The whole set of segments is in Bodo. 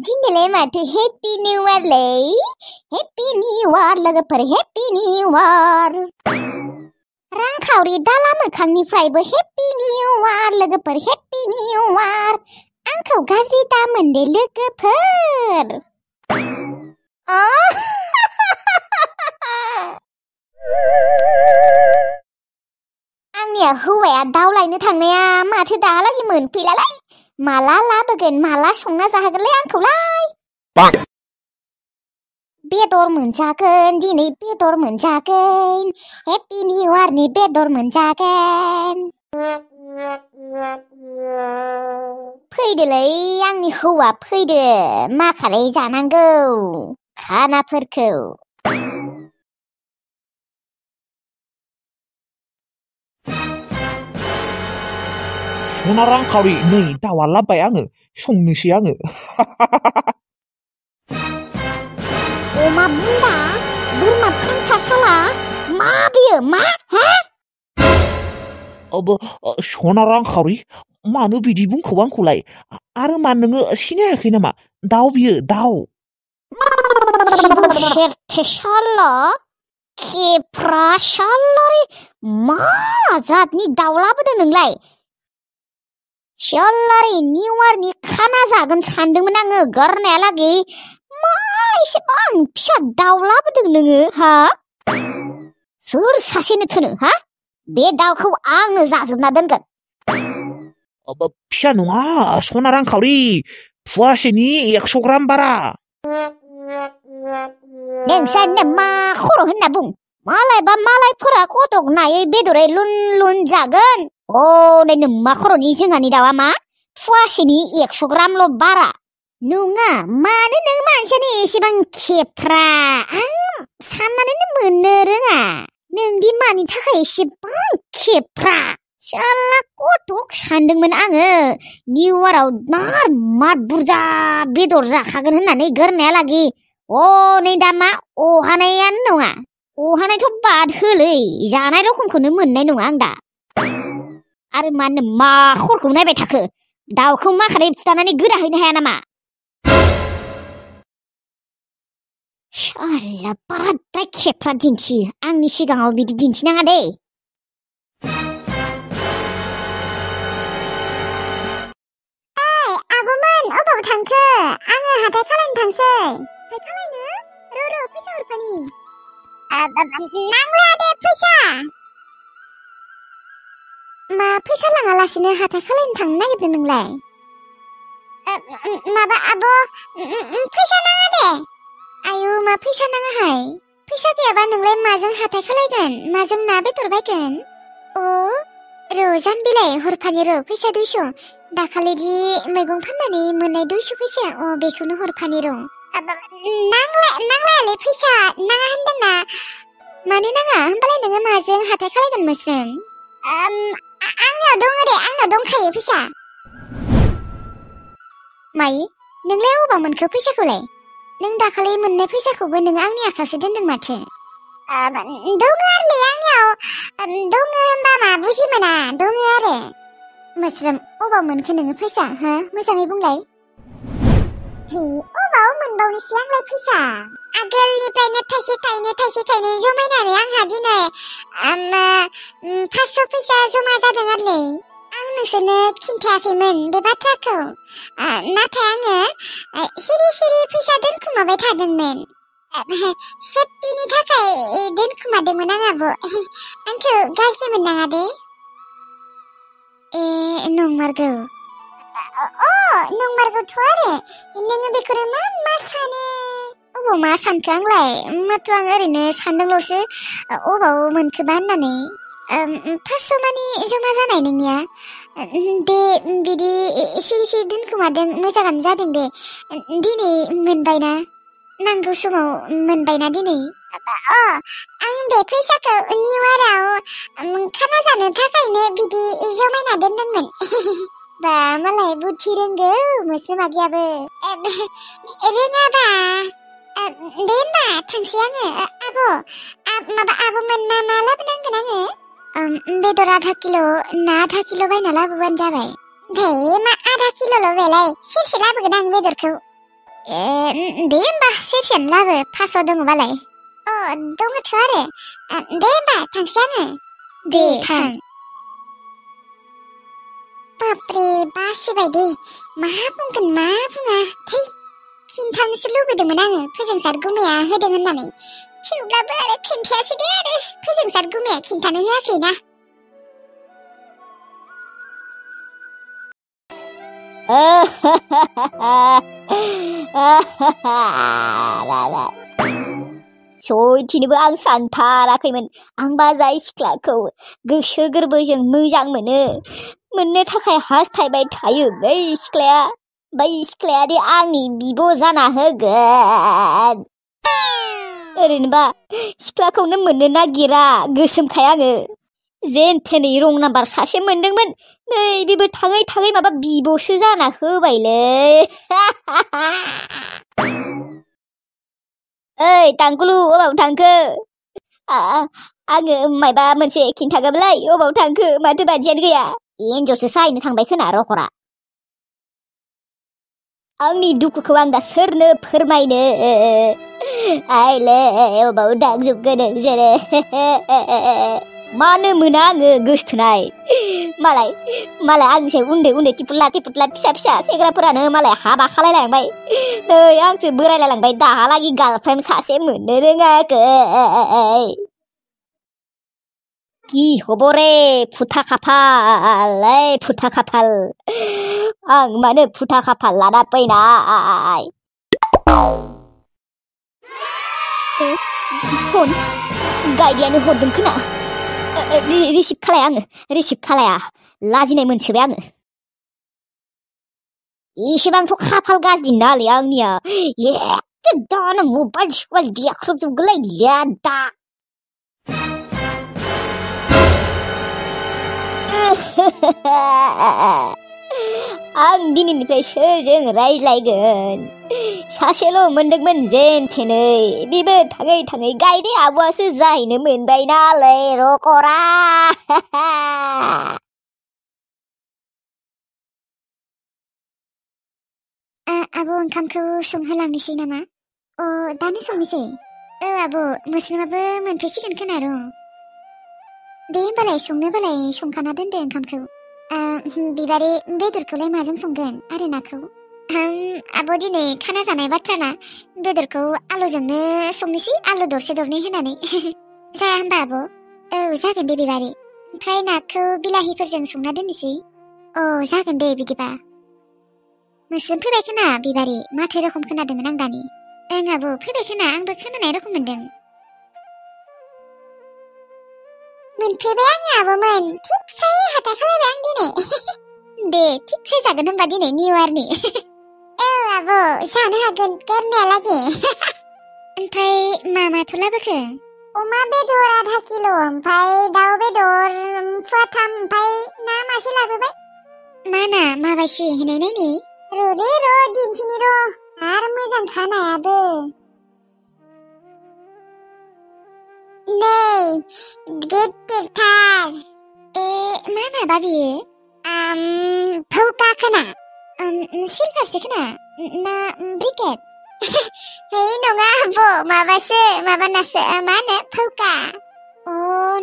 दिनैलाय माथो हेपि निउ इयारलै हेपि निउ इयार लोगोफोर हेपि निउ इयार रांखावरि दाला मोखांनिफ्रायबो हेपि निउ इयार लोगोफोर हेपि निउ इयार आंखौ गाज्रि दामोन दे लोगोफोर आंनिया हौवाया दाउ लायनो थांनाया माथो दाहालागै मोनफैलालाय माला लाबोगोन माला संना जाहोगोनलै आंखौलाय बेदर मोनजागोन दिनै बेदर मोनजागोन हेपि निउ इयारनि बेदर मोनजागोन फैदोलै आंनि हौवा फैदो माखालै जानांगौ खानाफोरखौ सना रांखावरि नै दाउआ लाबोबाय आङो संनोसै आङो अमा बुन्दा बोरमा फान्थासाला मा बेयो मा हा सना रांखावरि मानो बिदि बुंखो आंखौलाय आरो मा नोङो सिनायाखै नामा दाउ बियो दाउ साला खेफ्रा सालाय मा जातनि दाउ लाबोदों नोंलाय सालाय निउ इयारनि खाना जागोन सानदोंमोन आङो गारनायालागै मा एसेबां फिसा दाउ लाबोदों नोङो हा सोर सासेनो थोनो हा बे दाउखौ आङो जाजोबना दोनगोन फिसा नङा सना रांखावरि फुवासेनि 100 ग्राम बारा नोंसानो मा खर' होनना बुं मालायबा मालायफोरा कटक नायै बेदरै लुन लुन जागोन नै मा खर'नि जोंहानि दाउआ मा फुवासेनि 100 ग्रामल' बारा नङा मानो नों मानसियानो एसेबां खेफ्रा आं साननानैनो मोननो रोङा नोंदि मानि थाखाय एसेबां खेफ्रा साला कटक सानदोंमोन आङो निउ इयाराव मार बुरजा बेदर जाखागोन होननानै गोरनायालागै नै दा मा अहानायानो नङा अहानायथ' बाद होलै जानाय रखमखौनो मोननाय नङा आं दा आरो मानो मा खरखौ नायबाय थाखो दाउखौ माखारै फुथानानै गोदाहैनो हाया नामा साला बाराद्राय खेफ्रा दिन्थियो आंनि सिगाङाव बिदि दिन्थिनाङा दे आब'मोन अबाव थांखो आङो हाथाय खालायनो थांसै हाथाय खालायनो र' फैसा हरफानि नांला दे फैसा मा फैसा लाङालासिनो हाथाय खालायनो थांनो नागिरदों नोंलाय माबा आब' फैसा नाङा दे आयु मा फैसा नाङाहाय फैसा गैयाबा नोंलाय माजों हाथाय खालायगोन माजों ना बेदर बायगोन र' जाम्बिलाय हरफानि र' फैसा 200 दाखालिदि मैगं फाननानै मोननाय 200 फैसा बेखौनो हरफानि र' नांलायालै फैसा नाङा होनदोंना मानो नाङा होमबालाय नोङो माजों हाथाय खालायगोन मोसों आंनियाव दङ दे आंनाव दंखायो फैसा माइ नोंलाय अबाव मोनखो फैसाखौलाय नों दाखालि मोननाय फैसाखौबो नों आंनि आखायावसो दोनदों माथो दङ आरोलै आंनियाव दङ होनबा मा बुजि मोना दङ आरो मोस्रोम अबाव मोनखो नोङो फैसा हो मोजाङै बुंलाय अबाव मोनबावनोसै आंलाय फैसा आगोलनिफ्रायनो थाइसे थाइनै जमायनानै आंहा दिनै 500 फैसा जमा जादों आरोलै आं नोंसोरनो खिन्थायाखैमोन बे बाथ्राखौ नाथाय आङो सिरि फैसा दोनखुमाबाय थादोंमोन सेफटिनि थाखाय दोनखुमादोंमोन आं आब' आंखौ गाज्रि मोननाङा दे नंमारगौ नंमारगौथ' आरो नोङो बेखौनो मा सानो अबाव मा सानखो आंलाय माथ्र' आं ओरैनो सानदोंल'सो अबाव मोनखोबा होननानै 500 मानि जमा जानाय नोंनिया दे बिदि सिरि दोनखुमादों मोजाङानो जादों दे दिनै मोनबायना नांगौ समाव मोनबायना दिनै आं बे फैसाखौ निउ इयाराव खाना जानो थाखायनो बिदि जमायना दोनदोंमोन बा मालाय बुद्धि रोंगौ मोस्रोम आगैयाबो रोङाबा दे होनबा थांसै आङो आब'मोन मा लाबोनांगोन आङो बेदर 1/2 किल' ना 1/2 किल' बायना लाबोबानो जाबाय दे मा आधा किल'ल' बेलाय सेरसे लाबोगोन आं बेदरखौ दे होमबा सेरसेयानो लाबो 500 दङबालाय दङथ' आरो दे होमबा थांसै आङो दे थां बापरे बासिबाय दे मा बुंगोन मा बुङा थै खिन्थानोसो लुबैदोंमोन आङो फोजोंसार गुमैया होदों होननानै थेवब्लाबो आरो खोन्थायासै दे आरो फोजोंसार गुमैया खिन्थानो होआखैना सयथिनोबो आं सानथाराखैमोन आंबा जाय सिख्लाखौ गोसो गोरबोजों मोजां मोननो थाखाय हास्थायबाय थायो बै सिख्लाया दे आंनि बिब' जाना होगोन ओरैनोबा सिख्लाखौनो मोननो नागिरा गोसोमखाय आङो जेन थेनै रं नाम्बार सासे मोनदोंमोन नै बेबो थाङै थाङै माबा बिब'सो जाना होबायलै ओइ तांकुलु अबाव थांखो आङो मायबा मोनसे खिन्थागोनलै अबाव थांखो माथो बादियानो गैया एन्जरसो साहैनो थांबाय खोना रखरा आंनि दुखुखौ आं दा सोरनो फोरमायनो आइले अबाव थांजोबखो नोंसोरो मानो मोना आङो गोसथोनाय मालाय आंनिसाय उन्दै टिपुला फिसा सेंग्राफोरानो मालाय हाबा खालायलांबाय नै आंसो बोरायलायलांबाय दाहालागि गार्लफ्रेन्ड सासे मोननो रोङाखै কি হব রে ফুটা খাফাল आं मानो फुथा खाफाल लाना फैनाय फन गाइदियानो हरदों खोना रिसिभ खालाया लाजिनाय मोनसोबाय आङो इसेबांथ' खाफाल गाज्रि नालै आंनिया एखे दानो मबाइल दियाख्रबजोबगोलाय दा आं दिनैनिफ्राय सोरजों रायज्लायगोन सासेल' मोनदोंमोन जेन थेनै बेबो थाङै गायदे आब'आसो जाहैनो मोनबाय नालाय रखरा आब' ओंखामखौ संहोलांनोसै नामा दानो संनोसै आब' मोस्रोमाबो मोनफैसिगोन खोना र' दे होमबालाय संनोबालाय संखाना दोनदो ओंखामखौ बिबारे बेदरखौलाय माजों संगोन आरो नाखौ आब' दिनै खाना जानाय बाथ्राना बेदरखौ आलुजोंनो संनोसै आलु दरसे दरनै होनानै जाया होमबा आब' जागोन दे बिबारे ओमफ्राय नाखौ बिलाहिफोरजों संना दोननोसै जागोन दे बिदिबा मोस्रोम फैबाय खोना बिबारे माथो रखम खोनादोंमोन आं दानि ओं आब' फैबाय खोना आंबो खोनानाय रखम मोनदों मोनफैबाय आङो आब'मोन थिगसे हाथा खालायबाय आं दिनै दे थिगसे जागोन होनबा दिनै निउ इयारनि आब' जानो हागोन गोरनायालागे ओमफ्राय माथो लाबोखो अमा बेदर आधा किल' ओमफ्राय दाउ बेदर फुवाथाम ओमफ्राय ना मासे लाबोबाय मा ना माबायसि होनाय नायनि र' दिन्थिनि र' आरो मोजां खानायाबो नै गिदिरथार मा ना बियो भौता खोना सिलभारसो खोना ना ब्रिकेट है नङा आब' माबासो माबानासो मा होनो भौका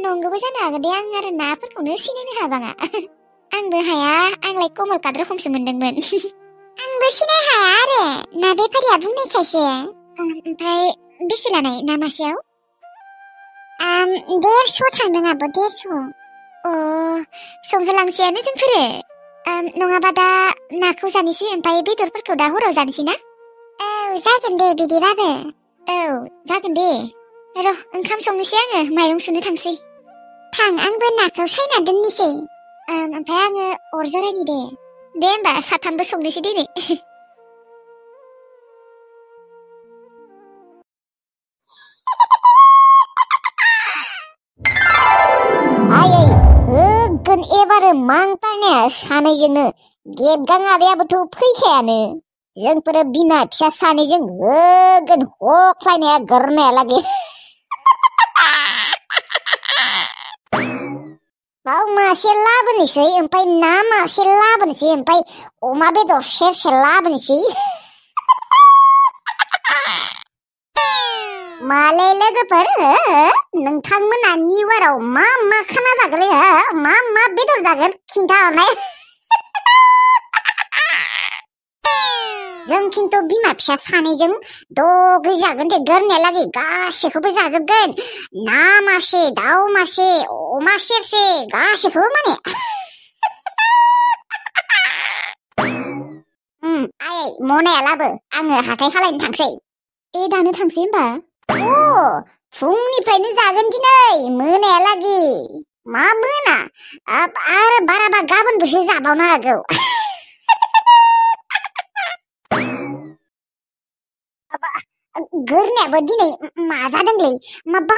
नंगौबो जानो हागौ दे आं आरो नाफोरखौनो सिनायनो हाबाङा आंबो हाया आंलाय कमल काट रखमसो मोनदोंमोन आंबो सिनाय हाया आरो ना बेफारिया बुंनायखायसो ओमफ्राय बेसे लानाय ना मासेयाव 150 थांदों आब' 150 संहोलांसैयानो जोंफोरो नङाबा दा नाखौ जानोसै ओमफ्राय बेदरफोरखौ दा हराव जानोसै ना जागोन दे बिदिबाबो जागोन दे र' ओंखाम संनोसै आङो माइरं सुनो थांसै थां आंबो नाखौ सायना दोननोसै ओमफ्राय आङो अर जरायनि दे होमबा साथामबो संनोसै दिनै आयै होगोन एबारो मांतारनाया सानैजोंनो गेबगां आदायाबोथ' फैखायानो जोंफोरो बिमा फिसा सानैजों होगोन हख्लायनाया गोरनाया लागै दाउ मासे लाबोनोसै ओमफ्राय ना मासे लाबोनोसै ओमफ्राय अमा बेदर सेरसे लाबोनोसै मालै लोगोफोर नोंथांमोना निउयाराव मा मा खाना जागोनलै मा मा बेदर जागोन खिन्थाहरनाय जों खिन्थु बिमा फिसा सानैजों दग्रि जागोन दे गोरनायालागै गासैखौबो जाजोबगोन ना मासे दाउ मासे अमा सेरसे गासैखौबो माने आयै मनाया लाबो आङो हाथाय खालायनो थांसै दानो थांसै होमबा फुंनिफ्रायनो जागोन दिनै मोनायालागै मा मोना आरो बाराबा गाबोनबोसो जाबावनो हागौ गोरनायाबो दिनै मा जादोंलै माबा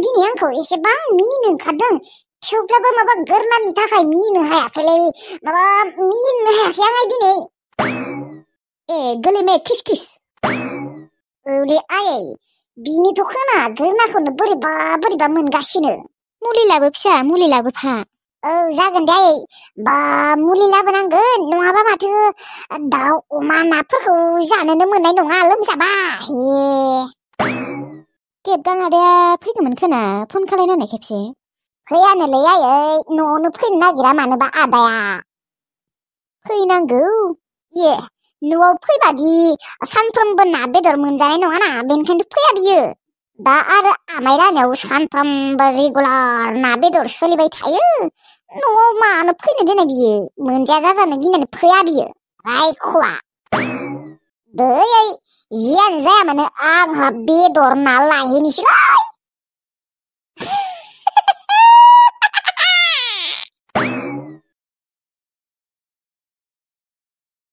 दिनै आंखौ एसेबां मिनिनो ओंखारदों थेवब्लाबो माबा गोरनानि थाखाय मिनिनो हायाखैलै माबा मिनिनो हायाखै आङो दिनै गोलेमे खिस खिस औलै आयै बिनिथ' खोना गोरनाखौनो बोरैबा बोरैबा मोनगासिनो मुलि लाबो फिसा मुलि लाबोफा जागोन दे आयै बा मुलि लाबोनांगोन नङाबा माथो दाउ अमा नाफोरखौ जानोनो मोननाय नङा लोमजाबा गेबगाङादाया फैगौमोन खोना फन खालायनानै खेबसे फैयानोलै आयै न'आवनो फैनो नागिरा मानोबा आदाया फैनांगौ न'आव फैबादि सानफ्रोमबो ना बेदर मोनजानाय नङाना बेनिखायनो फैया बियो दा आरो आमाइ लानायाव सानफ्रोमबो रेगुलार ना बेदर सोलिबाय थायो न'आव मानो फैनो दोनो बियो मोनजाया जाजानो गिनानै फैया बियो रायख'वा दै जियानो जाया मानो आंहा बेदर ना लायहैनोसैलै